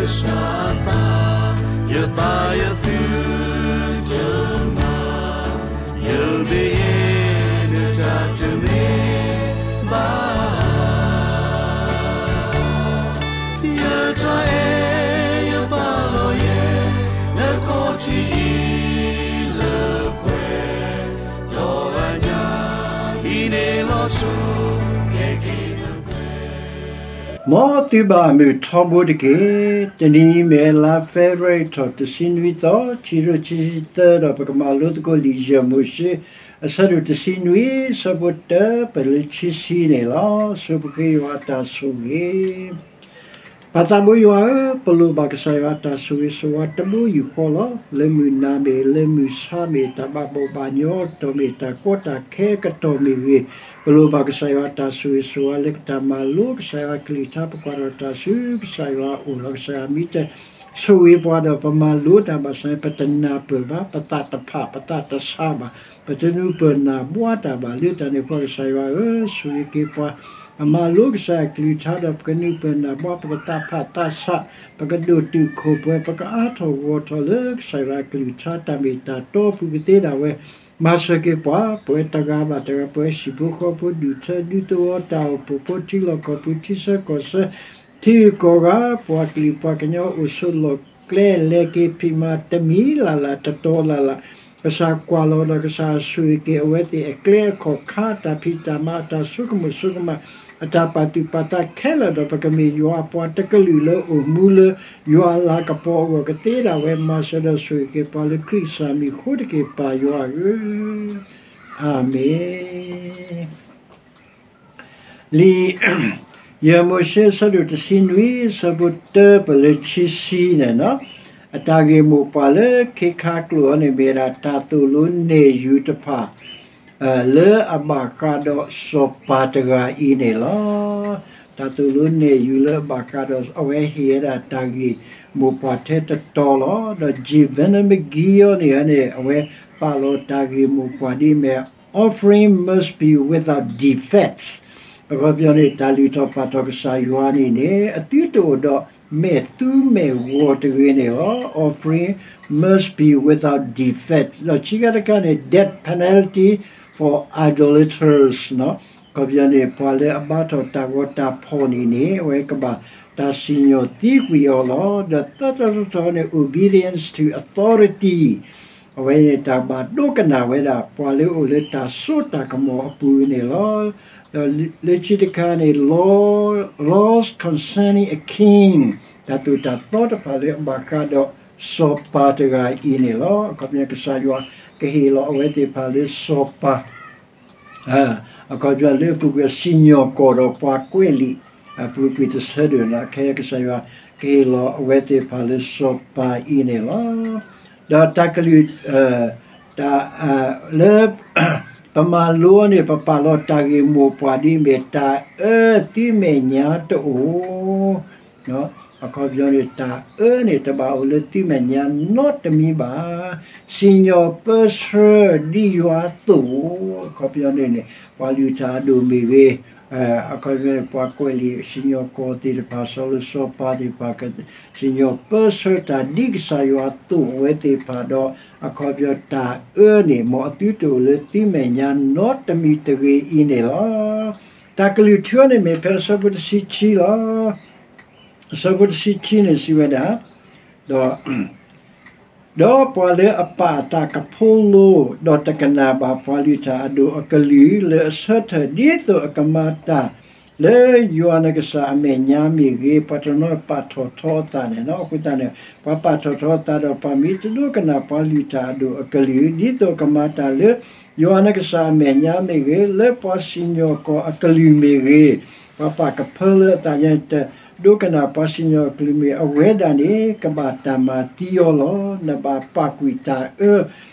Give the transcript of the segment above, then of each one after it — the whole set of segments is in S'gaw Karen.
ကစၢ်အသး, ယသးယသုတမၤ, ယဘ့ယဲဒၣ်တၢ်တမ့ၢ်ဘၣ်, ယတၢ်အဲၣ်ယပာ်လီၤယဲ, နခီၣ်ထံးအံၤလၢပှဲၤ, ဒီးအညၣ်အံၤန့ၣ်လီၤစိၤ, ကဲက့ၤန မ်သုဘၣ်မုာ်ထီဘိတက့ၢ်. တနံၤအံၤမ့ၢ်လါ February ထီၣ်တဆံနွံသီ, ခံကထိခံဆံသၢ, ဒီးပကမၤလိသကိးလံာ်ယဲၢ်မိၤၡ့ အဆၢဒိၣ်တဆံနွံ, ဆၢဖိတၢ ပလၢခံဆံန့ၣ်လီၤ. ဆိပဃ့ယွၤအတၢ်ဆိၣ်ဂ့ၤ. ပၢ်သးဘိယွၤဧၢ, ပလိၣ်ဘၣ်ကစၢ်ယွၤအတၢ်ဆိၣ်ဂ့ၤဆိၣ်ဝါတဘိယူၢ်ဃီလီၤ. လၢမုၢ်နၤမ့ၢ်, လၢမုၢ်ဆါမ့ၢ်, တၢ်ဘၣ်ဘီၣ်ဘၣ်ညီအတီၢ်မ့ၢ်, တၢ်ကီတၢ်ခဲအကတီၢ်မ့ၢ်ဂ့ၤ, ပလိၣ်ဘၣ်ကစၢ်ယွၤအတၢ်ဆိၣ်ဂ့ၤဆိၣ်ဝါလၢပတၢ်မၤလိကစၢ်ယွၤအကလုၢ်ကထါ, ပကွၢ်ထီၣ်တၢ်ဆူကစၢ်ယွၤအအိၣ်လီၤ. ကစၢ်ယွၤမ့ၢ်တဆိၣ်ဂ့ၤပှၤဒီး ပမၤလိတၢ်ဘၣ်ဆၣ်န့ၣ် ပတနၢ်ပၢၢ်ဘၣ်, ပသးတဖး, ပသးတဆါဘၣ်, ပတနုာ်ပၢၢ်နၢ်ဘှါတၢ်ဘၣ်. လၢတၢ်န့ၣ်အဃိ ကစၢ်ယွၤဧၢ, ဆိၣ်ဂ့ၤက့ၤပှၤ ပမၤလိကစၢ်ယွၤအကလုၢ်ကထါဒီး ပကနုာ်ပၢၢ်နၢ်ဘှါ, ပကသးဖးသးဆး, ပကဒိၣ်တုာ်ခိၣ်ပှဲၤ, ပကအါထီၣ်ဂီၢ်ထီၣ်လၢကစၢ်ယွၤအကလုၢ်ကထါ တၢ်မ့ၢ်တၢ်တီအပူၤကသ့ဒၣ်ဝဲ, မၤစၢၤက့ၤပှၤ, ပဝဲတဂၤဘၣ်တဂၤ, ပဝဲဟံၣ်ဖိဃီဖိ, ဒူၣ်ထၢဒူသဝီ, တၢ်အိၣ်ဖှိၣ်ဖိ, ထံလီၢ်ကီၢ်ပူၤ, ထံဆၢကီၢ်ဆၢ, ထံဂုၤကီၢ်ဂၤ, ပှၤကလုာ်ပှၤကညီအိၣ်ဆိးလီၢ်ကျဲ လဲၤက့ၤဖံးမၤတမံၤလၢ်လၢ် တတီၤလၢ်လၢ်, ကစၢ်ကွၢ်လီၤဒီး ကစၢ်ဆိၣ်ဂ့ၤက့ၤအဝဲသ့ၣ်အကျဲအခီၣ်ခါ, အတၢ်ဖံးတၢ်မၤ, အတၢ်ဆိကမိၣ်ဆိကမး, အတၢ်ပာ်သူၣ်ပာ်သးခဲလၢာ်ဒီး ပကမ့ၢ်ယွၤအပှၤတကလုာ်လၢအိၣ်မူလၢယွၤအလၤကပီၤအဂီၢ်ကသ့ဒၣ်ဝဲ, မၤစၢၤဒီးဆိၣ်ဂ့ၤက့ၤပှၤလၢခရံာ်ကစၢ်မံၤအဃိတက့ၢ် ပၢ်ယွၤဧၢ, အၤမ့ၣ်. လံာ်ယဲၢ်မိၤၡ့ အဆၢဒိၣ်တဆံနွံ, ဆၢဖိတၢ ပလၢခံဆံန့ၣ်, အတၢ်ဂ့ၢ်မိၢ်ပှၢ်လၢခ့ခါကျိာ်အံၤန့ၣ် မ့ၢ်ဝဲဒၣ်တၢ်သိၣ်လိနဲၣ်ယုၤတဖၣ် လၢအဘၣ်ဃးဒီးစီၤပၤတဂၤအံၤန့ၣ်လီၤ. တၢ်သိၣ်လိနဲၣ်ယုၤလၢအဘၣ်ဃးဒီး အဝဲဟ့ၣ်ဝဲဒၣ်တၢ်ဂ့ၢ်မိၢ်ပှၢ်ထဲတတီၤလီၤ. ဒီး Jim Vandermeer အံၤန့ၣ် အဝဲပာ်လီၤတၢ်ဂ့ၢ်မိၢ်ပှၢ်ဒ်အမ့ၢ် Offering must be without defect. အခီပညီန့ၣ် တၢ်လုၢ်ထီၣ်ပာ်ထီၣ်ကစၢ်ယွၤန့ၣ်န့ၣ် အသုတအိၣ်ဒီးမဲာ်သူမဲာ်ဂီၤတဂ့ၤန့ၣ်လီၤ. Offering must be without defect. ဒီးခံခါတခါန့ၣ် death penalty for idolaters အခီပညီန့ၣ် ပှၤလၢအဘါထီၣ်တၢ်ဂီၤတၢ်ဖီၣ်န့ၣ်န့ၣ် အဝဲကဘၣ်တၢ်စံၣ်ညီၣ်သံကွံာ်အီၤလီၤ. ဒီးသၢတီၤတီၤန့ၣ် obedience to authority အဝဲန့ၣ် တၢ်ဘၣ်ဒိကနၣ်ဝဲဒၣ် ပှၤလၢအအိၣ်လၢတၢ်စိတၢ်ကမီၤအပူၤန့ၣ်လီၤ. ဒီးလၢခံတခါန့ၣ် law, laws concerning a king တၢ်သိၣ်တၢ်သီတဖၣ်လၢအဘၣ်ဃးဒီးစီၤပၤတဂၤအံၤန့ၣ်လီၤ. အခီပညီ ကစၢ်ယွၤကဟ့ၣ်လီၤအဝဲသ့ၣ်တဖၣ်လၢစီၤပၤ အခီပညီလၢအပူၤကွံာ်စံၣ်ညီၣ်ကွီၢ်ဒီးပှၤကွဲးလံာ် အပူၤကွံာ်တဆၢဒိၣ်န့ၣ် ခဲအံၤကစၢ်ယွၤကဟ့ၣ်လီၤအဝဲသ့ၣ်တဖၣ်လၢစီၤပၤအံၤန့ၣ်လီၤ. ဒီးတၢ်ကလုၢ် တၢ် လၢ ပမၤလိန့ၣ် ပပာ်လီၤတၢ်ဂ့ၢ်မိၢ်ပှၢ်ဒ်အမ့ၢ် တၢ်အၢသုမဲာ်ညါတအိၣ် အခီပညီန့ၣ် တၢ်အၢန့ၣ် တဘၣ်အိၣ်လၢသုမဲာ်ညါနီတမံၤဘၣ်. စံၣ်ညီၣ်ပၢဆှၢဒ်ယွၤအသိး, အခီပညီန့ၣ်န့ၣ် ပှၤလုၢ်တၢ်အဒိၣ်မ့ၢ်ဂ့ၤ, အခီပညီန့ၣ် ပှၤကွဲးလံာ်စံၣ်ညီၣ်ကွီၢ်သ့ၣ်တဖၣ် စီၤလိၤစီၤပၤသ့ၣ်တဖၣ် စံၣ်ညီၣ်ပၢဆှၢတၢ်ဒ်ကစၢ်ယွၤအသိးအဝဲသ့ၣ်တဖၣ်ဒီး အခီပညီတၢ်အၢန့ၣ် မ်အသုတအိၣ်လၢသုမဲာ်ညါနီတမံၤတဂ့ၤအံၤန့ၣ်လီၤ. တၢ်ကလုၢ်ထူန့ၣ်မ့ၢ်ဖဲအဆၢဖိတဆံခံလီၤ. အဆၢဖိတဆံခံန့ၣ်စံးဝဲဒၣ်, ဒီး ဒီးပှၤလၢအပာ်အသးကဖိလိ ဒီးတကနၣ်ဘၣ်ပှၤလုၢ်တၢ်အဒိၣ်အကလုၢ် လၢအဆၢထၢၣ်ဒ်သိးအကမၤတၢ် လၢယွၤနကစၢ်အမဲာ်ညါမ့ၢ်ဂ့ၤ, ပှၤတနီၤပာ်ထီၣ်ထီအသးန့ၣ်လီၤ. အဃိသတးန့ၣ် ပှၤပာ်ထီၣ်ထီအသးဒီး ပှၤမ့ၢ်တဒိကနၣ်ပှၤလုၢ်တၢ်အဒိၣ်အကလုၢ် ဒ်သိးကမၤတၢ်လၢ ယွၤနကစၢ်အမဲာ်ညါမ့ၢ်ဂ့ၤ, လၢပှၤစံၣ်ညီၣ်ကွီၢ်အကလုၢ်မ့ၢ်ဂ့ၤ, ပှၤပာ်ကဖၢလၢအသးညါ တဒိကနၣ်ပှၤစံၣ်ညီၣ်ကွီၢ်အကလုၢ်မ့ၢ် အဝဲဒၣ်န့ၣ် ကဘၣ်တၢ်မၤသံအီၤလီၤ. နဘၣ်ပာ်ကွံာ်တၢ်အၢ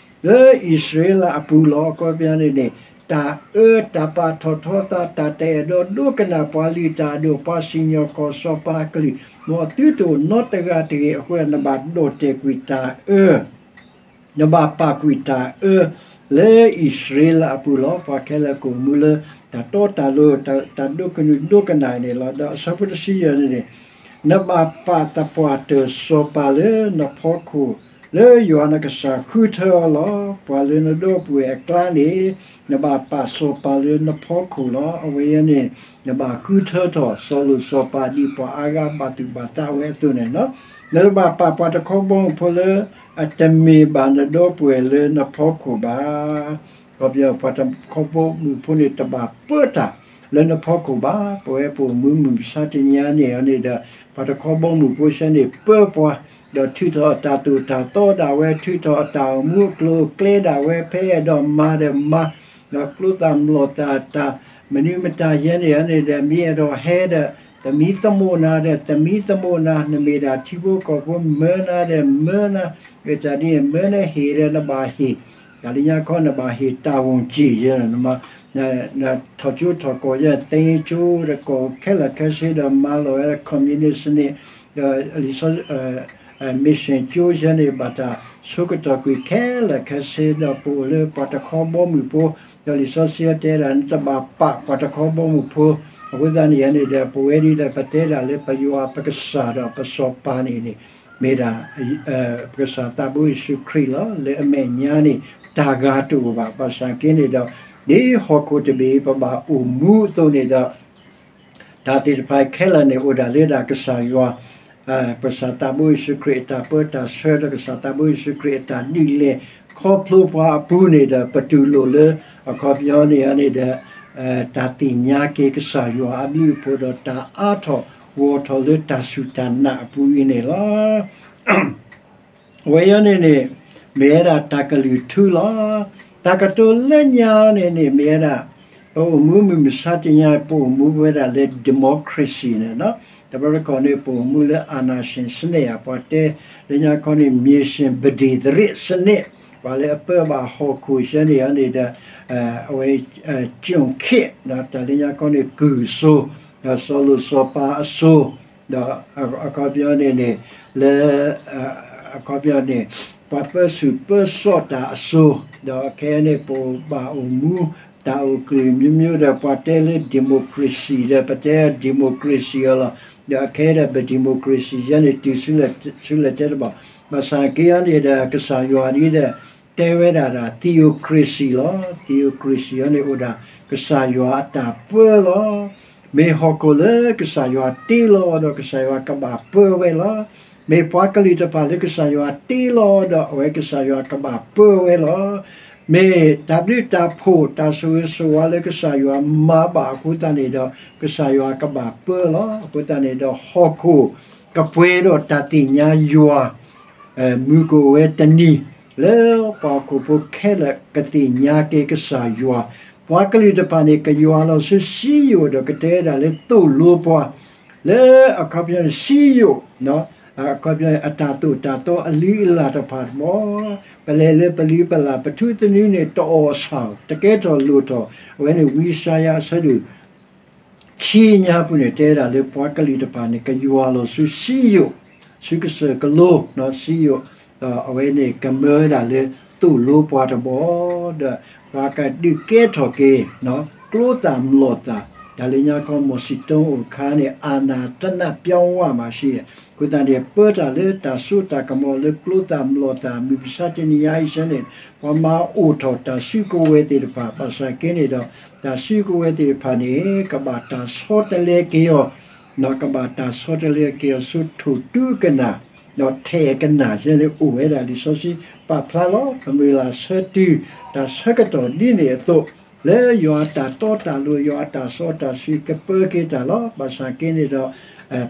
လၢအံၣ်စရ့လးအပူၤလီၤ. အခီပညီန့ၣ်န့ၣ် တၢ်အၢ တၢ်ပာ်ထီၣ်ထီသး တၢ်တအဲၣ်ဒိးဒိကနၣ်ပှၤလုၢ်တၢ်အဒိၣ် ပှၤစံၣ်ညီၣ်ကွီၢ်စီၤပၤအကလုၢ် မ်အသုတအိၣ်နီတဂၤတဂ့ၤအဃိ နဘၣ်ဒီၣ်တဲာ်ကွံာ်တၢ်အၢ နဘၣ်ပာ်ကွံာ်တၢ်အၢ လၢအံၣ်စရ့လးအပူၤလီၤ. ပှၤခဲလၢာ်ကအိၣ်မူလၢ တၢ်တီတၢ်လိၤ တၢ်ဒိကနုာ်ဒိကနၣ်အံၤန့ၣ်လီၤ. ဒီးအဆၢဖိတဆံယဲၢ်န့ၣ်န့ၣ် နဘၣ်ပာ်သပှၢ်တၢၢ်စီၤပၤလၢနဖီခိၣ် လၢယွၤနကစၢ်ဃုထၢအီၤလီၤ. ပှၤလၢနဒီပုၢ်ဝဲၢ်အကျါန့ၣ် နဘၣ်ပာ်စီၤပၤလၢနဖီခိၣ်လီၤ. အဝဲအံၤန့ၣ် နဘၣ်ဃုထၢထီၣ်စီၤလိာ်စီၤပၤဒ်ပှၤအါဂၤဘၣ်သူၣ်ဘၣ်သးဝဲအသိးန့ၣ်လီၤ. နတဘၣ်ပာ်ပှၤတခီဘီမုၢ်ဖိလၢအတမ့ၢ်ဘၣ်နဒီပုၢ်ဝဲၢ်လၢနဖီခိၣ်ဘၣ်. ခီပညီ ပှၤတခီဘီမုၢ်ဖိန့ၣ် တဘၣ်ပၢတၢ်လၢနဖီခိၣ်ဘၣ်. ပဝဲပအိၣ်မူမုၢ်မဆါတနံၤအံၤန့ၣ်န့ၣ်ဒီး ပှၤတခီဘီမုၢ်ဖိဆၢန့ၣ် ပၢပှၤ ဒီးထုးထီၣ်အတၢ်သိၣ်တၢ်သီဒၣ်ဝဲ, ထုးထီၣ်အတၢ်အိၣ်မူအကျိၤအကျဲဒၣ်ဝဲ, ဖဲအဲၣ်ဒိးမၤဒီးမၤ, ဒီးကျိသၣ်မျိာ်သၣ်တၢ် မနုၤမတၤယဲန့ၣ်န့ၣ်ဒီး မ့ၢ်အဲၣ်ဒိးဟဲဒီး သမံသမိးနၤဒီး သမံသမိးနၤ, နမ့ၢ်ဒၣ်ထံဖိကီၢ်ဖိမၢနၤဒီးမၢနၤ, အတၢ်ဒ်န့ၣ် မၢနၤဟ့ၣ်ဒီးနဘၣ်ဟ့ၣ်, တၢ်လၢညါခီနဘၣ်ဟ့ၣ်တၢ်ဝူင်ၣ်စံၣ်ယဲ, နထီၣ်ကၠိထီၣ်ကီၢ်ယဲ သ့ကၠိတကီၢ်ခဲလၢာ်ခဲဆ့ဒီးမၤလီၤဝဲ communist န့ၣ် ဒီးလံာ်စီ mission ကၠိယဲန့ၣ် ဘၣ်တၢ်ဆိကတီၢ်ကွံာ်ခဲလၢာ်ခဲဆ့ဒီး ပအိၣ်လၢပှၤတခီဘီမုၢ်ဖိ, ဒီးလံာ်စီဆှံတဲဒၣ် နတဘၣ်ပာ်ပှၤတခီဘီမုၢ်ဖိ, အဃိသတးန့ၣ်န့ၣ်ဒီး ပဝဲဒ်ဒီး ပတဲဒၣ်လၢပယွၤပကစၢ်ဒီးပစီၤပၤန့ၣ်န့ၣ် မ့ၢ်ဒၣ် ပကစၢ်သးဘိယ့ၣ်ၡူးခရံာ်လီၤ. လၢအမဲာ်ညါန့ၣ် တၢ်ဂၤတအိၣ်ဘၣ်. ဘၣ်ဆၣ်က့န့ၣ်ဒီး ဒ်ဟီၣ်ခိၣ်တဘ့ၣ်ပဘၣ်အိၣ်မူအသိးန့ၣ်ဒီး တၢ်သ့ၣ်တဖၣ်ခဲလၢာ်န့ၣ် အိၣ်ဒၣ်လၢဒၣ်ကစၢ်ယွၤ ပကစၢ်သးဘိယ့ၣ်ၡူးခရံာ်အတၢ်ပၢတၢ်ဆှၢ ဒီးကစၢ်သးဘိယ့ၣ်ၡူးခရံာ်အတၢ်ဒုးလဲၤခီဖျိပှၤအပူၤန့ၣ်ဒီး ပတူၢ်လိာ်လၢ အခီပညီန့ၣ်န့ၣ်ဒီး တၢ်သ့ၣ်ညါက့ၤကစၢ်ယွၤအဘျုးအဖှိၣ်ဒီးတၢ်အါထီၣ်ဂီၢ်ထီၣ်လၢတၢ်စူၢ်တၢ်နာ်အပူၤအံၤန့ၣ်လီၤ. အဝဲအံၤန့ၣ်န့ၣ် မ့ၢ်ဝဲဒၣ်တၢ်ကလုၢ်ထူလီၤ. တၢ်ကတိၤလၢညါန့ၣ်န့ၣ် မ့ၢ်ဝဲဒၣ် ပအိၣ်မူမုၢ်မဆါတနံၤ ပအိၣ်မူဝဲဒၣ်လၢ democracy န့ၣ်လီၤ. တဘျီတခီၣ်န့ၣ် ပအိၣ်မူလၢ အာဏာရှင်စနစ် အပှၤတဲလၢညါခီန့ၣ် မၠ့ၣ်စ့ၣ်ပဒ့ၣ်သရ့းစနစ်, ပှၤလၢအပၢဘၣ်ဟီၣ်ခိၣ်ဆၢန့ၣ်န့ၣ်ဒီး အဝဲ ကျွန်ခေတ် တၢ်လၢညါခီန့ၣ် ကုၢ်စိၤ ဒီးစီၤလိၤစီၤပၤအစိၤ ဒီးအခီပညီန့ၣ်န့ၣ် လၢ အခီပညီန့ၣ် ပှၤပၢဆူၣ်ပၢစိးတၢ်အစိၤ, ဒီးခဲအံၤန့ၣ် ပဘၣ်အိၣ်မူ တၢ်အိၣ်ကလုာ်မျိုးမျိုးဒီး ပှၤတဲလၢ democracy ဒီး ပတဲ democracy အီၤလီၤ. ဒီးခဲအံၤဒီး ပ democracy ယဲန့ၣ် တုၤဆူလဲၣ်တဲတဘၣ်. ဘၣ်ဆၣ်က့အံၤန့ၣ်ဒီး ကစၢ်ယွၤဒ်ဒီး တဲဝဲဒၣ်ဒၣ် theocracy လီၤ. theocracy အံၤန့ၣ် အိၣ်ဒၣ်ကစၢ်ယွၤအတၢ်ပၢလီၤ. မ့ၢ်ဟီၣ်ခိၣ်လၢကစၢ်ယွၤတ့လီၤဒီး ကစၢ်ယွၤကဘၣ်ပၢဝဲလီၤ. မ့ၢ်ပှၤကလုာ်တဖၣ်လၢကစၢ်ယွၤတ့လီၤဒီး အဝဲကစၢ်ယွၤကဘၣ်ပၢဝဲလီၤ. မ့ၢ်တၢ်ဘျုးတၢ်ဖှိၣ် တၢ်ဆိၣ်ဂ့ၤဆိၣ်ဝါလၢကစၢ်ယွၤမၤဘၣ်အဃိသတးန့ၣ်ဒီး ကစၢ်ယွၤကဘၣ်ပၢလီၤ. အဃိသတးန့ၣ်ဒီး ဟီၣ်ခိၣ်ကပှဲၤဒီးတၢ်သ့ၣ်ညါယွၤ မုၢ်ကအိၣ်ဝဲတနံၤ လၢပှၤဟီၣ်ခိၣ်ဖိခဲလၢာ်ကသ့ၣ်ညါက့ၤကစၢ်ယွၤ, ပှၤကလုာ်တဖၣ်န့ၣ် ကယွၤလီၤဆူစံယိၣ်ဒီးကတဲဒၣ်လၢသိၣ်လိပှၤ, လၢအခီပညီန့ၣ် စံယိၣ် အခီပညီန့ၣ် အတၢ်သိၣ်တၢ်သီအလုၢ်အလၢ်တဖၣ်တဘီ, ပလဲၤလၢပလုၢ်ပလၢ် ပထူသနူန့ၣ် တအီၣ်ဆၣ် တကဲထီၣ်လိၣ်ထီၣ်, အဝဲန့ၣ် ဝံယၡါယၤအဆၢဒိၣ် ဆံညါပူၤန့ၣ် တဲဒၣ်လၢပှၤကလုာ်တဖၣ်န့ၣ် ကယွၤလီၤဆူစံယိၣ်, ဆူကစၢၢ်ကလိ စံယိၣ်, ဒီးအဝဲန့ၣ်ကမၢဝဲဒၣ်လၢသိၣ်လိပှၤတဘီ, ဒီးပှၤကဒုးကဲထီၣ်က့ၤ ကျိသၣ်မျိာ်သၣ်, တၢ်လၢညါခီ မော်စီတုန်း အခါန့ၣ် အာဏာ သနပ်ပြောင်းဝါ မှာရှိတယ်. အဃိသတးန့ၣ် ပၢတၢ်လၢတၢ်စိတၢ်ကမီၤလၢကျိသၣ်မျိာ်သၣ် မုၢ်မဆါတနံၤညါအံၤဆၢန့ၣ် ပှၤမၤအိၣ်ထီၣ်တၢ်စုကဝဲၤသ့ၣ်တဖၣ် ဘၣ်ဆၣ်က့န့ၣ်ဒီး တၢ်စုကဝဲၤသ့ၣ်တဖၣ်န့ၣ် ကဘၣ်တၢ်ဆီတလဲက့ၤအီၤ, ကဘၣ်တၢ်ဆီတလဲက့ၤအီၤဆူထိၣ်တူကနၣ်, ဒီးထဲးကနၣ် ယဲန့ၣ်အိၣ်ဝဲဒၣ်လံာ်စီဆှံပာ်ဖျါလီၤ. ပမုၢ်လၢ်ဆၢတုၤ တၢ်ဆၢကတီၢ်ဒ်န့ၣ်အသိး လၢယွၤအတၢ်တီတၢ်လိၤ ယွၤအတၢ်စီတၢ်ဆှံကပၢက့ၤတၢ်လီၤ. ဘၣ်ဆၣ်က့န့ၣ်ဒီး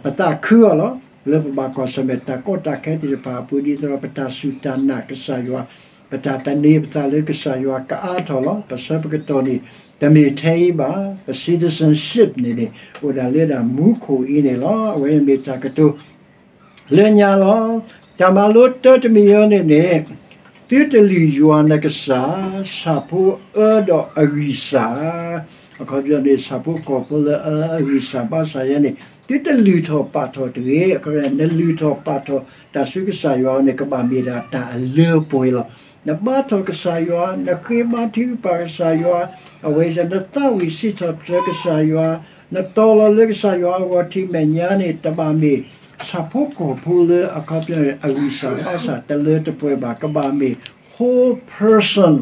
ပသးခုအီၤလီၤ. လၢပဘၣ်ကွၢ်ဆၢၣ်မဲာ်တၢ်ကီတၢ်ခဲသ့ၣ်တဖၣ်အပူၤ ဒ်သိးဒီးပတၢ်စူၢ်တၢ်နာ်ကစၢ်ယွၤ, ပတၢ်သန့ၤပသးလၢကစၢ်ယွၤကအါထီၣ်လီၤ. ပဆၢပကတီၢ်န့ၣ် တမ့ၢ်ထဲအံၤဘၣ်, ပ citizenship န့ၣ်န့ၣ် အိၣ်ဒၣ်လၢဒၣ်မူခိၣ်အံၤန့ၣ်လီၤ. အဝဲမ့ၢ်တၢ်ကတိၤ လၢညါလီၤ. တၢ်မၤလိတၢ်တမံၤအံၤန့ၣ်န့ၣ် သုတလုၢ်ယွၤနကစၢ်, ဆၣ်ဖိအၢဒီးအဂံၢ်စၢ်, အခီပညီန့ၣ် ဆၣ်ဖိကီၢ်ဖိလၢအအဂံၢ်စၢ်ဘါစၢ်ယဲန့ၣ် သုတလုၢ်ထီၣ်ပာ်ထီၣ်တဂ့ၤ. အခီပညီ နလုၢ်ထီၣ်ပာ်ထီၣ်တၢ်ဆူကစၢ်ယွၤန့ၣ် ကဘၣ်မ့ၢ်ဒၣ်တၢ်အလၢပှဲၤလီၤ. နဘါထီၣ်ကစၢ်ယွၤ, နဃ့ဘါထုကဖၣ်ကစၢ်ယွၤ, အဝဲနသးဝံၣ်စံးထီၣ်ပတြၢၤကစၢ်ယွၤ, နတီၤလီၤလၢကစၢ်ယွၤအဂီၢ်ထံးမဲာ်ညါန့ၣ် တဘၣ်မ့ၢ် ဆၣ်ဖိကီၢ်ဖိလၢအခီပညီန့ၣ် အဂံၢ်စၢ်ဘါစၢ်တလၢတပှဲၤဘၣ်, ကဘၣ်မ့ၢ် whole person,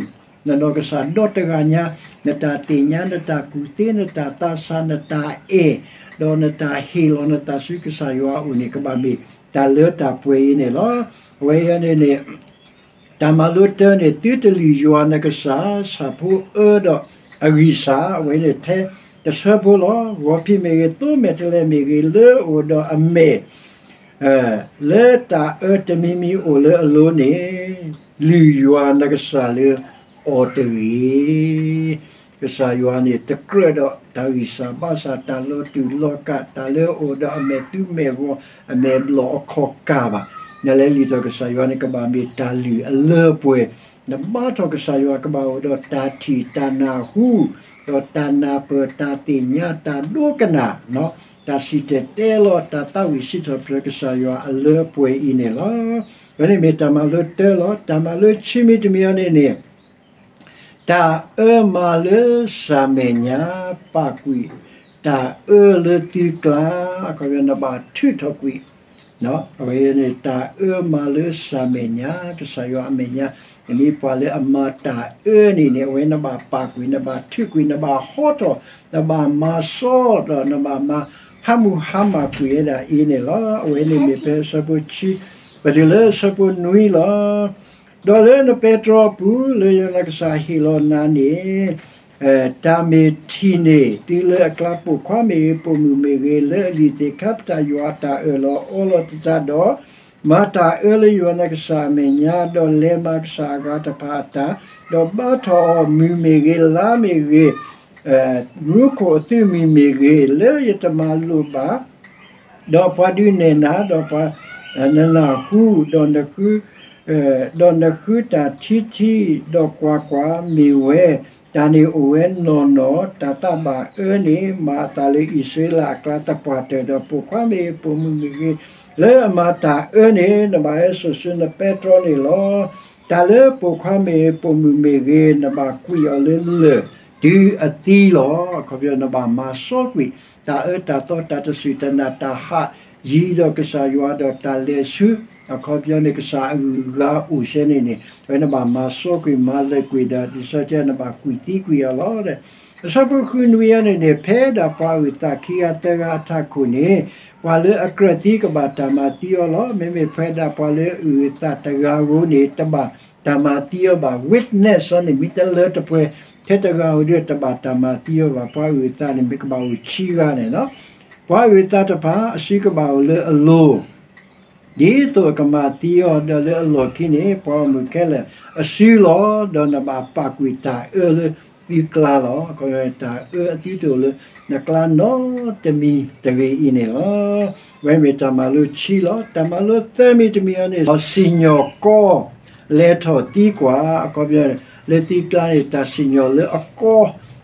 နနီၢ်ကစၢ်ဒီတဂၤညါ, နတၢ်သ့ၣ်ညါ, နတၢ်ကူၣ်သ့, နတၢ်သးဆး, နတၢ်အဲၣ်, ဒီးနတၢ်ဟ့ၣ်လီၤနသးဆူကစၢ်ယွၤအအိၣ်န့ၣ် ကဘၣ်မ့ၢ်တၢ်လၢတၢ်ပှဲၤအံၤန့ၣ်လီၤ. အဝဲအံၤန့ၣ်န့ၣ် တၢ်မၤလိတၢန့ၣ် သုတလုၢ်ယွၤနကစၢ်, ဆၣ်ဖိအၢဒီးအဂံၢ်စၢ်, အဝဲန့ၣ်ထဲတဆၢဖိလီၤ. ဂီၤဖံးမ့ၢ်ဂ့ၤ, သိမဲာ်တဲးလဲးမ့ၢ်ဂ့ၤ, လၢအိၣ်ဒီးအမဲာ် လၢတၢ်အၢတမံၤမံၤအိၣ်လၢအလိၤန့ၣ်, လုၢ်ယွၤနကစၢ်လၢအီၤတဂ့ၤ. ကစၢ်ယွၤန့ၣ် တကြၢးဒီးတၢ်ဂံၢ်စၢ်ဘါစၢ်, တၢ်လီၤတူာ်လီၤကာ်, တၢ်လၢအအိၣ်ဒီးအမဲာ်သူမဲာ်ဂီၤ, အမဲာ်ဘျီၣ်အခီၣ်ကၢ်ဘၣ်. နလဲၤလုၢ်ထီၣ်ကစၢ်ယွၤန့ၣ် ကဘၣ်မ့ၢ်တၢ်လုၢ်အလၢအပှဲၤ, နဘါထီၣ်ကစၢ်ယွၤကဘၣ်အိၣ်ဒီးတၢ်ထံၣ်တၢ်နၢ်ဟူ, ဒီးတၢ်နၢ်ပၢၢ်, တၢ်သ့ၣ်ညါ, တၢ်ဒိကနၣ်, တၢ်စံၣ်တဲၤတဲလီၤ, တၢ်သးဝံၣ်စံးထီၣ်ပတြၢၤကစၢ်ယွၤအလၢအပှဲၤအံၤန့ၣ်လီၤ. အဝဲန့ၣ်မ့ၢ်တၢ်မၤလိတၢလီၤ. တၢ်မၤလိခံမံၤတမံၤအံၤန့ၣ်န့ၣ် တၢ်အၢမၤလၢစၢ်မဲာ်ညါ, ပာ်ကွံာ်တၢ်အၢလၢသုကျါ, အခီပညီနဘၣ်ထုးထီၣ်ကွံာ် အဝဲန့ၣ် တၢ်အၢမၤလၢစၢ်မဲာ်ညါ, ကစၢ်ယွၤအမဲာ်ညါ, နမ့ၢ်ပှၤလၢအမၤတၢ်အၢန့ၣ်န့ၣ် အဝဲနဘၣ်ပာ်ကွံာ်, နဘၣ်ထုးကွံာ်, နဘၣ်ဟီထီၣ်, နဘၣ်မၤစီဒီး နဘၣ်မၤဟးမုၢ်ဟါမၢ်ကွံာ်ဝဲဒၣ်အံၤန့ၣ်လီၤ. အဝဲန့ၣ်မ့ၢ်ဖဲအဆၢဖိခံ, ပတုၤလၢအဆၢဖိနွံလီၤ. ဒီးလၢနပဲတြီအပူၤ လၢယွၤနကစၢ်ဟ့ၣ်လီၤနၤန့ၣ် တၢ်မ့ၢ်ထံၣ်န့ၢ်သုလၢအကျါ ပိာ်ခွါမ့ၢ်ဂ့ၤ, ပိာ်မုၣ်မ့ၢ်ဂ့ၤ, လၢအလံာ်သ့ၣ်ခါပတာ်ယွၤအတၢ်အၢၣ်လီၤအီလီၤသတးဒီး, မၤတၢ်အၢလၢယွၤနကစၢ်အမဲာ်ညါ, ဒီးလဲၤမၤကစၢ်အဂၤတဖၣ်အတၢ်, ဒီးဘါထီၣ်အီၤ, မုၢ်မ့ၢ်ဂ့ၤ, လါမ့ၢ်ဂ့ၤ, မူခိၣ်အသုးမုၢ်မ့ၢ်ဂ့ၤ, လၢယတမၤလိာ်ဘၣ် ဒီးပှၤဒုးနဲၣ်နၤ, ဒီးပှၤနနၢ်ဟူ, ဒီးနဃု, ဒီးနဃုတၢ်ထံထံ, ဒီးကွၢ်ကွၢ်, မ့ၢ်ဝဲ, တၢ်န့ၣ်အိၣ်ဝဲနီၢ်နီၢ်, တၢ်သးဘၣ်အၢန့ၣ် မၤအသးလၢအံၣ်စရ့လးအကျါသပှၢ်တၢၢ်, ဒီးပိာ်ခွါမ့ၢ်ဂ့ၤ, ပိာ်မုၣ်မ့ၢ်ဂ့ၤ, လၢအမၤတၢ်အၢန့ၣ် နဘၣ်ဟဲစိာ်ဆူနပဲတြီန့ၣ်လီၤ. တၢ်လၢပိာ်ခွါမ့ၢ်ဂ့ၤ, ပိာ်မုၣ်မ့ၢ်ဂ့ၤ, နဘၣ်ကွံာ်အီၤလၢလၢၢ်တုၤအသံလီၤ. အခီပညီနဘၣ်မၤစီကွံာ် တၢ်အၢတၢ်သီ တၢ်တစူၢ်တနာ် တၢ်ဟးယံၤဒီးကစၢ်ယွၤ ဒီးတၢ်လဲၤဆူ အခီပညီန့ၣ် ကစၢ်အဂုၤအဂၤအိၣ်စဲန့ၣ်န့ၣ် အဝဲနဘၣ်မၤစီကွံာ် မၤလၢာ်ကွံာ်ဒီး လံာ်စီဆှံတဲနဘၣ်ကွံာ်သံကွံာ်အီၤလီၤ. အဆၢဖိဃုနွံအံၤန့ၣ်န့ၣ် ဖဲဒၣ်ပှၤအုၣ်သးခံဂၤသၢဂၤအထးခိၣ်န့ၣ် ပှၤလၢအကြၢးသံကဘၣ်တၢ်မၤသံအီၤလီၤ. မ့မ့ၢ်ဖဲဒၣ်ပှၤလၢအုၣ်အသးတဂၤဧိၤန့ၣ် တဘၣ်တၢ်မၤသံအီၤဘၣ်. Witness အီၤန့ၣ် မ့ၢ်တလၢတပှဲၤ ထဲတဂၤဧိၤဒီး တဘၣ်တၢ်မၤသံအီၤဘၣ်. ပှၤအုၣ်အသးန့ၣ် မ့ၢ်ကဘၣ်အိၣ်ဆံဂၤန့ၣ်လီၤ. ပှၤအုၣ်အသးတဖၣ် အစုကဘၣ်အိၣ်လၢအလိၤ ဒ်သိးအကမၤသံအီၤ ဒီးလၢအလီၢ်ခံန့ၣ် ပှၤဂီၢ်မုၢ်ခဲလၢာ်အစုလီၤ. ဒီးနဘၣ်ပာ်ကွံာ်တၢ်အၢလၢသုကျါလီၤ. တၢ်အၢအသုတအိၣ်လၢနကျါနီတမံၤတဂ့ၤအံၤန့ၣ်လီၤ. အဝဲမ့ၢ်တၢ်မၤလိခံလီၤ. တၢ်မၤလိသၢမံၤတမံၤအံၤန့ၣ် စံၣ်ညီၣ်ကွီၢ် လဲၤထီၣ်သံကွၢ် အခီပညီ လၢသုကျါန့ၣ် တၢ်စံၣ်ညီၣ်လၢအကီ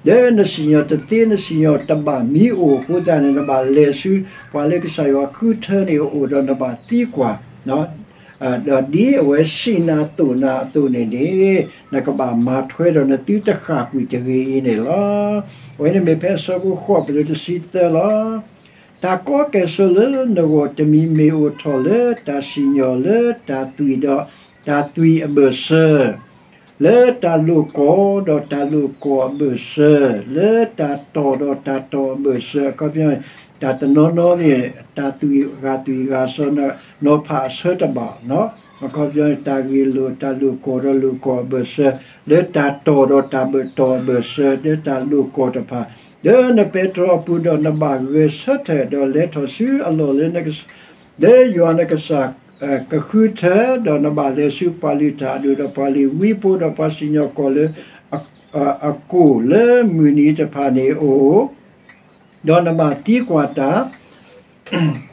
ဒီးနစံၣ်ညီၣ်တသ့ နစံၣ်ညီၣ်တဘၣ်မံအိၣ်အဃိသတးန့ၣ် နဘၣ်လဲၤဆူ ပှၤလၢကစၢ်ယွၤဃုထၢန့ၣ်အအိၣ်ဒီးနဘၣ်သံကွၢ် ဒီးဒ်အဝဲစံးနၤသိးနၤအသိးန့ၣ်န့ၣ် နကဘၣ်မၤထွဲဒီးနသုတဃၣ်ကွံာ်တဂ့ၤအံၤန့ၣ်လီၤ. အဝဲန့ၣ်မ့ၢ်ဖဲအဆၢဖိဃိး ပတုၤတဆံသၢလီၤ. တၢ်ကီကဲၣ်ဆိးလၢနဂီၢ်တမံၤမ့ၢ်အိၣ်ထီၣ်လၢတၢ်စံၣ်ညီၣ်လၢတၢ်သွံၣ်ဒီး တၢ်သွံၣ်အဘၢၣ်စၢၤ လၢတၢ်လိာ်ကွီၢ်ဒီးတၢ်လိာ်ကွီၢ်အဘၢၣ်စၢၤ လၢတၢ်တီၢ်ဒီးတၢ်တီၢ်အဘၢၣ်စၢၤ အခီပညီ တၢ်တနီၤနီၤန့ၣ် တၢ်သွံၣ်ဂၤသွံၣ်ဂၤစီၤ နီၤဖးအဆၢတဘၣ် အခီပညီ တၢ်ဂ့ၢ်လိာ် တၢ်လိာ်ကွီၢ်ဒီးလိာ်ကွီၢ်အဘၢၣ်စၢၤ လၢတၢ်တီၢ်ဒီးတၢ်ဘၢၣ်တီၢ်အဘၢၣ်စၢၤ လၢတၢ်လိာ်ကွီၢ်တဖၣ် လၢနပဲတြီအပူၤဒီးနဘၣ်ဂဲၤဆၢထၢၣ်ဒီးလဲၤထီၣ်ဆူအလီၢ်လၢ လၢယွၤနကစၢ်ကဃုထၢ ဒီးနဘၣ်လဲၤဆူပှၤလုၢ်တၢ်အဒိၣ်ဒီးပှၤလ့ၤဝံဖိဒီးပှၤစံၣ်ညီၣ်ကွီၢ်လၢအကိၣ်လၢမုၢ်နံၤတဖၣ်န့ၣ်အအိၣ် ဒီးနဘၣ်သံကွၢ်တၢ်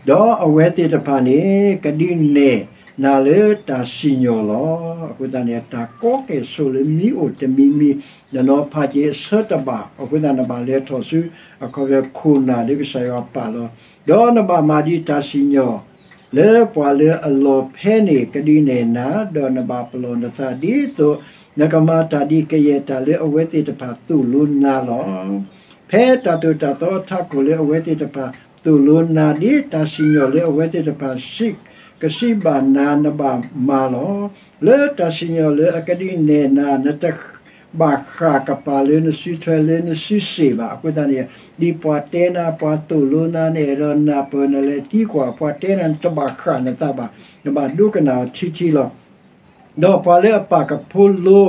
ဒီးအဝဲသ့ၣ်တဖၣ်န့ၣ် ကဒုးနဲၣ်နၤလၢတၢ်စံၣ်ညီၣ်လီၤ. အဃိသတးန့ၣ် တၢ်ကီကဲၣ်ဆိးလၢမံအိၣ်တမံၤမံၤ နနီၤဖးက့ၤအဆၢတဘၣ် အဃိသတးနဘၣ်လဲၤထီၣ်ဆူ အခီပညီခိၣ်နၢ်လၢကစၢ်ယွၤပာ်လီၤ ဒီးနဘၣ်မၤဒံးတၢ်စံၣ်ညီၣ် လၢပှၤလၢအလီၤဖဲန့ၣ် ကဒုးနဲၣ်နၤ ဒီးနဘၣ်ပလီၢ်နသးဒ်သိး နကမၤတၢ်ဒ်ကယဲၢ်တၢ်လၢအဝဲသ့ၣ်တဖၣ်သိၣ်လိနၤလီၤ. ဖဲတၢ်သိၣ်တၢ်သီအထးခိၣ်လၢအဝဲသ့ၣ်တဖၣ် သိၣ်လိနၤဒ်တၢ်စံၣ်ညီၣ်လၢအဝဲသ့ၣ်တဖၣ် ကစံးဘၣ်နၤ နဘၣ်မၤလီၤ. လၢတၢ်စံၣ်ညီၣ်လၢအကဒုးနဲၣ်နၤ နတဘၣ်ဃၣ်ကပၤလၢနစုထွဲလၢနစုစ့ၣ်ဘၣ်. အဃိသတးန့ၣ် ဒ်ပှၤတဲနၤ ပှၤသိၣ်လိနၤ နအဲၣ်ဒိးနၢ်ပၢၢ် နလဲၤသံကွၢ် ပှၤတဲနၤ နတဘၣ်ဃၣ်နသးဘၣ်, နဘၣ်ဒိကနၣ်အီၤထံထံလီၤ. ဒီးပှၤလၢအပာ်ကဖိလိ,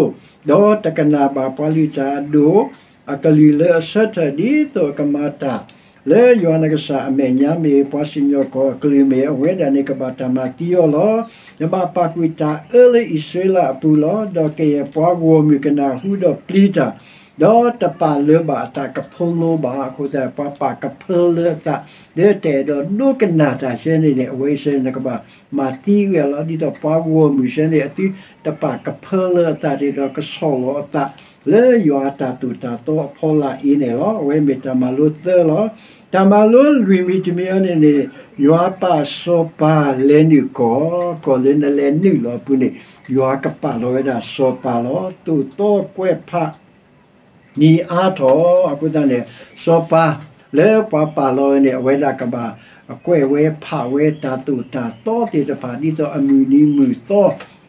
ဒီးတကနၣ်ဘၣ်ပှၤလုၢ်တၢ်အဒိၣ်အကလုၢ်လၢအဆၢထၢၣ် ဒ်သိးအကမၤတၢ် လၢယွၤနကစၢ်အမဲာ်ညါ မ့ၢ်ပှၤစံၣ်ညီၣ်ကွီၢ်အကလုၢ်မ့ၢ် အဝဲဒၣ်န့ၣ်ကဘၣ်တၢ်မၤသံအီၤလီၤ. နဘၣ်ပာ်ကွံာ်တၢ်အၢလၢအံၣ်စရ့လးအပူၤလီၤ. ဒီးကယဲၢ်ပှၤဂီၢ်မုၢ်ကနၢ်ဟူဒီးပျံၤတၢ်, ဒီးတပာ်လၢၤဘၣ်အသးကဖိလိဘၣ်. အဃိသတး ပှၤပာ်ကဖၢလၢအသး လၢတအဲၣ်ဒိးဒိကနၣ်တၢ်ဆဲန့ၣ်န့ၣ် အဝဲအံၤစဲန့ၣ် နကဘၣ်မၤသံဝဲလီၤ. ဒ်သိးပှၤဂီၢ်မုၢ်စဲန့ၣ် အသုတပာ်ကဖၢလၢအသး ဒ်သိးကဆီၣ်လီၤအသး လၢယွၤအတၢ်သိၣ်တၢ်သီအဖီလာ်အံၤန့ၣ်လီၤ. အဝဲမ့ၢ်တၢ်မၤလိသၢလီၤ. တၢ်မၤလိလွံၢ်မံၤတမံၤအံၤန့ၣ်န့ၣ် ယွၤပာ်စီၤပၤလဲၤနုာ်ကီၢ်, ကီၢ်လၢနလဲၤနုာ်လီၤအပူၤန့ၣ် ယွၤကပာ်လီၤဝဲဒၣ်စီၤပၤလီၤ. သိၣ်သီကွဲးဖး နံၤအါထီၣ်. အဃိသတးန့ၣ် စီၤပၤလၢပှၤပာ်လီၤဝဲန့ၣ် အဝဲဒၣ်ကဘၣ်ကွဲးဝဲဖးဝဲတၢ်သိၣ်တၢ်သီသ့ၣ်တဖၣ် ဒ်သိးအမုၢ်နံၤမုၢ်သီ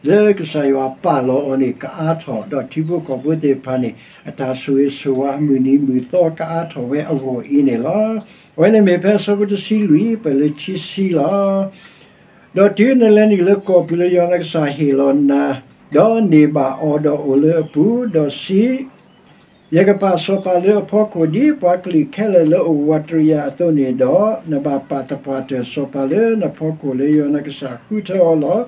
လၢကစၢ်ယွၤပာ်လီၤအီၤန့ၣ် ကအါထီၣ်, ဒီးထံဖိကီၢ်ဖိသ့ၣ်တဖၣ်န့ၣ် အတၢ်ဆိၣ်ဂ့ၤဆိၣ်ဝါအမုၢ်နံၤမုၢ်သီကအါထီၣ်ဝဲအဂီၢ်အံၤန့ၣ်လီၤ. အဝဲန့ၣ်မ့ၢ်ဖဲအဆၢဖိတဆံလွံၢ် ပှဲၤလၢခံဆံလီၤ. ဒီးတုၤနလဲၤနုာ်လၢကီၢ်ပူၤလၢယွၤနကစၢ်ဟ့ၣ်လီၤနၤ, ဒီးန့ၢ်ဘၣ်အီၤဒီးအိၣ်လၢအပူၤ, ဒီးစံး, ယကပာ်စီၤပၤလၢအဖီခိၣ် ဒ်ပှၤကလုာ်ခဲလၢာ်လၢအအိၣ်ဝးတရံးယၤအသိးန့ၣ်ဒီး, နဘၣ်ပာ်သပှၢ်တၢၢ်စီၤပၤလၢနဖီခိၣ်လၢယွၤနကစၢ်ဃုထၢအီၤလီၤ.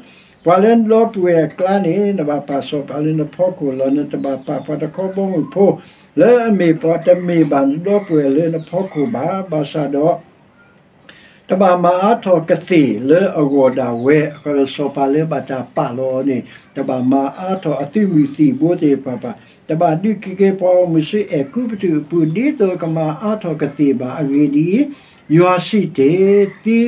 ပှၤလၢနဒီပုၢ်ဝဲၢ်အကျါန့ၣ် နဘၣ်ပာ်စီၤပၤလၢနဖီခိၣ်လီၤ. နတဘၣ်ပာ်ပှၤတခီဘီမုၢ်ဖိ လၢအမ့ၢ်ပှၤတမ့ၢ်ဘၣ်နဒီပုၢ်ဝဲၢ်လၢနဖီခိၣ်ဘၣ်. ဘၣ်ဆၣ်ဒီး တဘၣ်မၤအါထီၣ်ကသ့ၣ်လၢအဂီၢ်ဒၣ်ဝဲ, အဃိစီၤပၤလၢဘၣ်တၢ်ပာ်လီၤအီၤန့ၣ် တဘၣ်မၤအါထီၣ်အသုးမုၢ်သံၣ်ဘိသ့ၣ်တဖၣ်ဘၣ်, တဘၣ်ဒုးက့ၤက့ၤပှၤဂီၢ်မုၢ်ဆူအဲၤကူပတူးအပူၤ ဒ်သိးကမၤအါထီၣ်ကသ့ၣ်ဘၣ်. အဂ့ၢ်ဒ်အံၤ, ယွၤစံးတ့ၢ်, သု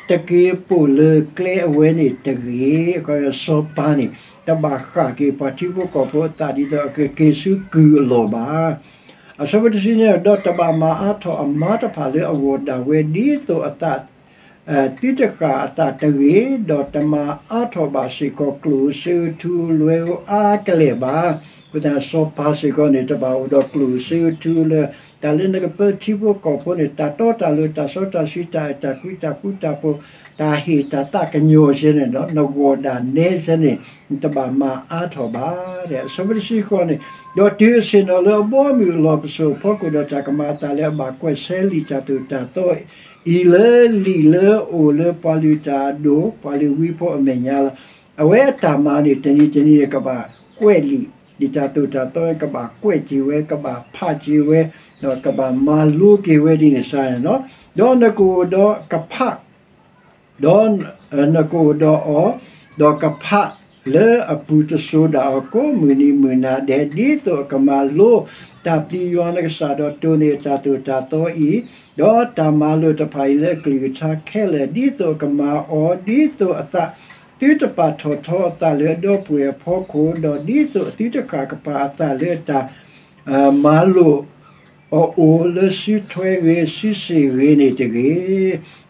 တက့ၤပိာ်လၢကျဲအဝဲန့ၣ်တဂ့ၤ. အဃိစီၤပၤန့ၣ် တဘၣ်ဃၣ်က့ၤပှၤထံဖိကီၢ်ဖိအသးဒ်သိးအကက့ၤဆူကုၢ်အလီၢ်ဘၣ်. အဆၢဖိတဆံန့ၣ်, ဒီးတဘၣ်မၤအါထီၣ်အမါတဖၣ်လၢအဂီၢ်ဒၣ်ဝဲ ဒ်သိးအသး သုတဃၣ်အသးတဂ့ၤ, ဒီးတမၤအါထီၣ်ဘၣ်စ့ၢ်ကီးကျိၣ်ဧိၤစ့ဧိၤထူဧိၤလွဲဧိၤအါကလဲာ်ဘၣ်. အဃိသတးစီၤပၤစ့ၢ်ကီးန့ၣ် တဘၣ်အိၣ်ဒီးကျိၣ်ဧိၤစ့ဧိၤထူဧိၤလၢ တၢ်လၢနကပၢထံဖိကီၢ်ဖိန့ၣ် တၢ်တီတၢ်လိၤ တၢ်စီတၢ်ဆှံ တၢ်အဲၣ်တၢ်ကွံ တၢ်ဃူတၢ်ဖိး တၢ်ဟ့ၣ်တၢ်သးကညီၤစဲန့ၣ်ဒီး နဂီၢ်ဒၣ်နဲစဲန့ၣ် နတဘၣ်မၤအါထီၣ်ဘၣ်. အဆၢဖိတဆံဃိးန့ၣ်, ဒီးတုၤအဆ့ၣ်နီၤလၢအဘီအမုၢ်အလီၢ်ပစိာ်အဖီခိၣ် ဒီးတၢ်ကမၤအသးလၢအဘၣ်ကွဲးဆဲးလံာ်တၢ်သိၣ်တၢ်သီအံၤလၢလံာ်လၢအအိၣ်လၢပှၤလုၢ်တၢ်အဒိၣ် ပှၤလုၢ်ဝံဖိအမဲာ်ညါလီၤ. အဝဲအတၢ်မၤန့ၣ် တနံၤတနံၤန့ၣ် ကဘၣ်ကွဲးလံာ်, လံာ်တၢ်သိၣ်တၢ်သီ ကဘၣ်ကွဲးက့ၤဝဲ ကဘၣ်ဖးက့ၤဝဲ ဒီးကဘၣ်မၤလိက့ၤဝဲဒ်န့ၣ်စ့ၢ်န့ၣ်လီၤ. ဒီးနကအိၣ်ဒီးကဖး ဒီးနကအိၣ်ဒီးအီၤ ဒီးကဖးလၢအပူၤတစိၤဒၣ်အီၤ ကိးမုၢ်နံၤမုၢ်နၤဒဲး ဒ်သိးအကမၤလိတၢ်ပျံၤယွၤနကစၢ် ဒီးတိၢ်န့ၢ်အတၢ်သိၣ်တၢ်သီအံၤ, ဒီးတၢ်မၤလိာ်တဖၣ်အံၤလၢအကလုၢ်ကထါခဲလၢာ် ဒ်သိးအကမၤအီၤ ဒ်သိးအသး သုတပာ်ထီၣ်ထီအသးလၢအဒီပုၢ်ဝဲၢ်အဖီခိၣ်, ဒီးဒ်သိးအသုတဃၣ်ကပၤအသးလၢအတၢ် မၤလိာ်အအိၣ်လၢစုထွဲဂ့ၤ စုစ့ၣ်ဂ့ၤန့ၣ်တဂ့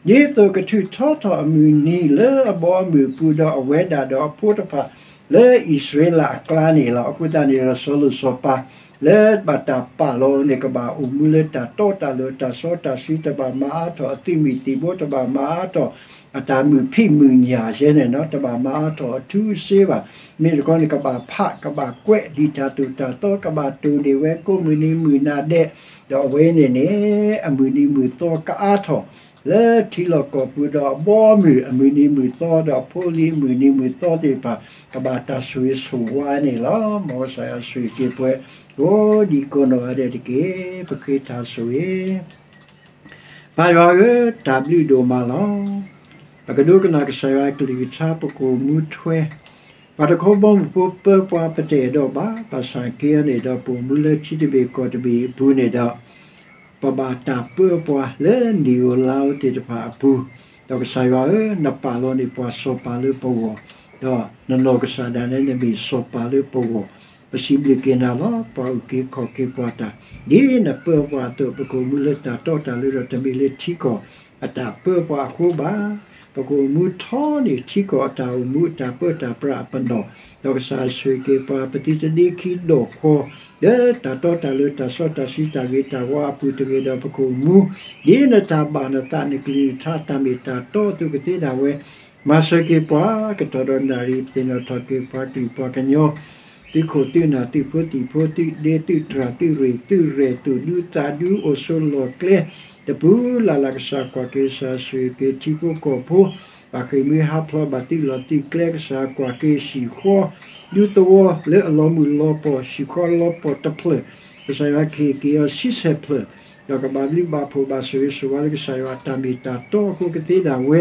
ၤ, ဒ်သိးကထုးထီထီၣ်အမုၢ်နံၤလၢအဘီအမုၢ်အပူၤ ဒီးအဝဲဒၣ်ဒီးအဖိတဖၣ်လၢအံၣ်စရ့လးအကျါန့ၣ်လီၤ. အဃိသတးန့ၣ်ဒီး စီၤလိၤစီၤပၤလၢဘၣ်တၢ်ပာ်လီၤန့ၣ် ကဘၣ်အိၣ်မူလၢတၢ်တီတၢ်လိၤ တၢ်စီတၢ်ဆှံ တဘၣ်မၤအါထီၣ်အသုးမုၢ်သံၣ်ဘိ တဘၣ်မၤအါထီၣ် အတၢ်မုာ်ဖံးမုာ်ညၣ်စဲန့ၣ်လီၤ. တဘၣ်မၤအါထီၣ်အထူအစ့ဘၣ်. မ့ၢ်တခီန့ၣ် ကဘၣ်ဖး ကဘၣ်ကွဲးလံာ်တၢ်သိၣ်တၢ်သီ ကဘၣ်တိၢ်န့ၢ်ဝဲကိးမုၢ်နံၤမုၢ်နၤဒဲး, ဒီးအဝဲန့ၣ်န့ၣ် အမုၢ်နံၤမုၢ်သီကအါထီၣ် လၢထံလီၢ်ကီၢ်ပူၤဒီးအဘီအမုၢ်အမုၢ်နံၤမုၢ်သီ ဒီးဖိလံၤအမုၢ်နံၤမုၢ်သီသ့ၣ်တဖၣ် ကဘၣ်တၢ်ဆိၣ်ဂ့ၤဆိၣ်ဝါန့ၣ်လီၤ. မ်ကစၢ်ယွၤဆိၣ်ဂ့ၤက့ၤပှၤ ကိးဒံကိးနီၢ်ဂၤဒဲးတက့ၢ်. ပဃ့တၢ်ဆိၣ်ဂ့ၤ ပၢ်ယွၤဧၢ, တၢ်ဘျုးဒိၣ်မးလီၤ. ပကဒိကနၣ်ကစၢ်ယွၤကလုၢ်ကထါ ပကအိၣ်မူထွဲ, ပှၤတခီဘီမုၢ်ဖိပၢပှၤ ပတအဲၣ်ဒိးဘၣ်, ဘၣ်ဆၣ်က့အံၤန့ၣ်ဒီး ပအိၣ်မူလၢထံတဘ့ၣ်ကီၢ်တဘ့ၣ်အပူၤန့ၣ်ဒီး ပဘၣ်တၢ်ပၢပှၤလၢနံၣ်ဧိၤလါဧိၤသ့ၣ်တဖၣ်အပူၤ, ဒီးကစၢ်ယွၤဧၢ, နပာ်လီၤန့ၢ်ပှၤစီၤပၤလၢပဂီၢ်, ဒီးနနီၢ်ကစၢ်ဒၣ်နဲ နမ့ၢ်စီၤပၤလၢပဂီၢ်, ပစံးဘျုးက့ၤနၤလီၤ. ပှၤအုၣ်က့ၤခီၣ်က့ၤပှၤတၢ်, ဒ်နပၢပှၤအသိး ပကအိၣ်မူလၢတၢ်တီတၢ်လိၤဒီး တမ့ၢ်လၢထံကီၢ် အတၢ်ပၢပှၤအဃိဘၣ်. ပကအိၣ်မူထီန့ၢ်ထံကီၢ်အတၢ်အိၣ်မူ အတၢ်ပၢတၢ်ပြးအပနီၣ်, ဒီးကစၢ်ဆိၣ်ဂ့ၤက့ၤပှၤ ပသုတဒ့ခံဒီၣ်ဃီ လၢတၢ်တီတၢ်လိၤ တၢ်စီတၢ်ဆှံ တၢ်ဂ့ၤတၢ်ဝါအပူၤတဂ့ၤဒီး ပကအိၣ်မူ ဒ်နတၢ်ဘၣ်နသး နကလုၢ်နကထါ တၢ်မ့ၢ်တၢ်တီအသိးကသ့ဒၣ်ဝဲ, မၤစၢၤက့ၤပှၤ ကတီၢ်ဒီးနၣ်ရံၣ် ပသ့ၣ်နီၣ်ထီၣ်က့ၤပှၤကလုာ်ပှၤကညီ သုခိၣ်သုနၢ် သုဖိသုၣ်ဖိ သုဒ့သုတြၢ် သုရ့ၣ်သုရဲၣ် သုၣ်ဒူသးဒူ အိၣ်ဆိးလီၢ်ကျဲ တပူၤလၢ်လၢ် ကစၢ်ကွၢ်က့ၤ ကစၢ်ဆိၣ်ဂ့ၤက့ၤ ထံဖိကီၢ်ဖိ ဘၣ်ဃ့ၢ်မှံဟးဖျိး ဘၣ်သုးလီၢ်သုးကျဲ ကစၢ်ကွၢ်က့ၤ ဟံၣ်ဃီ ဒူသဝီလၢအလီၤမုၢ်လီၤပှီၢ် ဟံၣ်ဃီလီၤပှီၢ်တဖျၢၣ် ကစၢ်ယွၤကဟ့ၣ်က့ၤအီၤဆံဆဲၣ်ဖျၢၣ် ဒီးကဘၣ်ဘျုးဘၣ်ဖှိၣ်ဘၣ်ဆိၣ်ဂ့ၤဆိၣ်ဝါလၢကစၢ်ယွၤအတၢ်မ့ၢ်တၢ်တီအဃိကသ့ဒၣ်ဝဲ,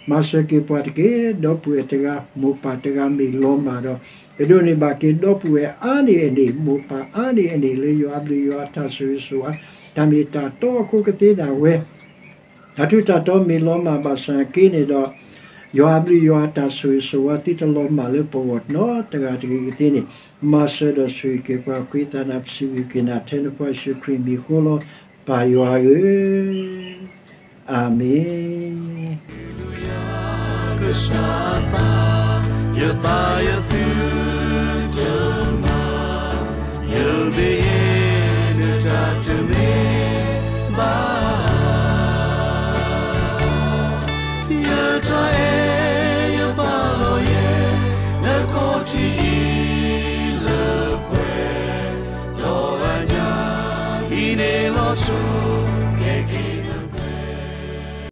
မၤစၢၤက့ၤပှၤတက့ၢ် ဒီပုၢ်ဝဲၢ်တဂၤ မိၢ်ပၢ်တဂၤမ့ၢ်လီၤမၢ်ဒီး ကဒိးန့ၢ်ဘၣ်က့ၤဒီပုၢ်ဝဲၢ်အါန့ၢ်အန့ၣ် မိၢ်ပၢ်အါန့ၢ်အန့ၣ် လၢယွၤအဘျုးယွၤအတၢ်ဆိၣ်ဂ့ၤဆိၣ်ဝါ တၢ်မ့ၢ်တၢ်တီအဃိကသ့ဒၣ်ဝဲ တၢ်ထူးတၢ်တီၤမ့ၢ်လီၤမၢ်ဘၣ်ဆၣ်က့န့ၣ်ဒီး ယွၤအဘျုးယွၤအတၢ်ဆိၣ်ဂ့ၤဆိၣ်ဝါ သုတလီၤမၢ်လၢပဂီၢ်နီတဂၤတဂ့ၤကသ့န့ၣ်, မၤစၢၤဒီးဆိၣ်ဂ့ၤက့ၤပှၤ ဃ့သးနၤပစံးဘျုးက့ၤနၤ ထဲနဖိယ့ၣ်ၡူးခရံာ်မံၤအဃိလီၤ. ပၢ်ယွၤဧၢ, အၤမ့ၣ်. ကစၢ်သး, ယသးယသုတ